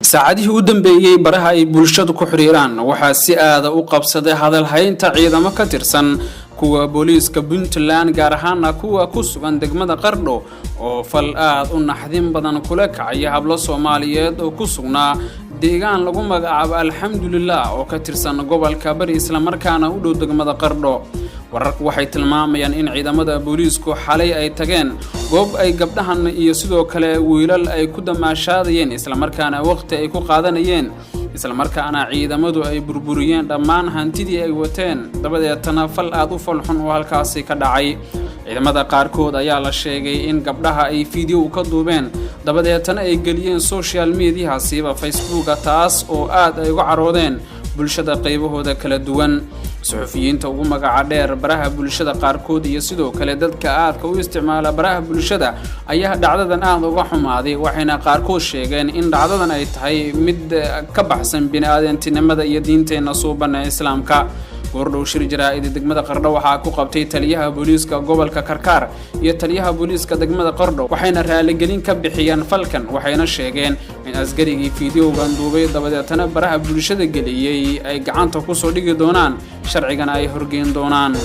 Saacadihii u dambeeyey baraha ay bulshadu ku xiriiraan waxaa si aada u qabsaday hadalhaynta ciidamo ka tirsan kuwa booliiska Puntland, gaar ahaana kuwa ku sugan degmada Qardho, oo fal aad u naxdin badan kula kacaya hablo Soomaaliyeed oo ku sugnaa deegaan lagu magacaabo Alxamdulilah oo ka tirsan gobolka Bari, islamarkaana u dhow degmada Qardho. Wararku waxay tilmaamayaan in ciidamada booliisku xalay ay tageen goob ay gabdhahan iyo sidoo kale wiilal ay ku damaashaadayeen, islamarkaana waqti ay ku qaadanayeen, islamarkaana ciidamadu ay burburiyeen dhammaan hantidii ay wateen. Dabadeetana fal aad u falxun oo halkaasi ka dhacay. Ciidamada qaarkood ayaa la sheegay in gabdhaha ay fiideo ka duubeen, dabadeetana ay geliyeen social mediaha, siiba Facebooka, taas oo aad ay uga caroodeen bulshada qaybahooda kala duwan. Suxufiyiinta ugu magaca dheer baraha bulshada qaarkood iyo sidoo kale dadka aadka u isticmaala baraha bulshada ayaa dhacdadan aad uga xumaaday, waxayna qaarkood sheegeen in dhacdadan ay tahay mid ka baxsan bini-aadantinimada iyo diinteenna suuban ee Islaamka. Goordhow shir jaraa'ida degmada Qardho waxaa ku qabtay taliyaha booliiska gobolka Karkaar iyo taliyaha booliiska degmada Qardho, waxayna raaligelin ka bixiyeen falkan, waxayna sheegeen in askarigii fiideogan duubay dabadeetana baraha bulshada geliyey ay gacanta kusoo dhigi doonaan, sharcigana ay horgeyn doonaan.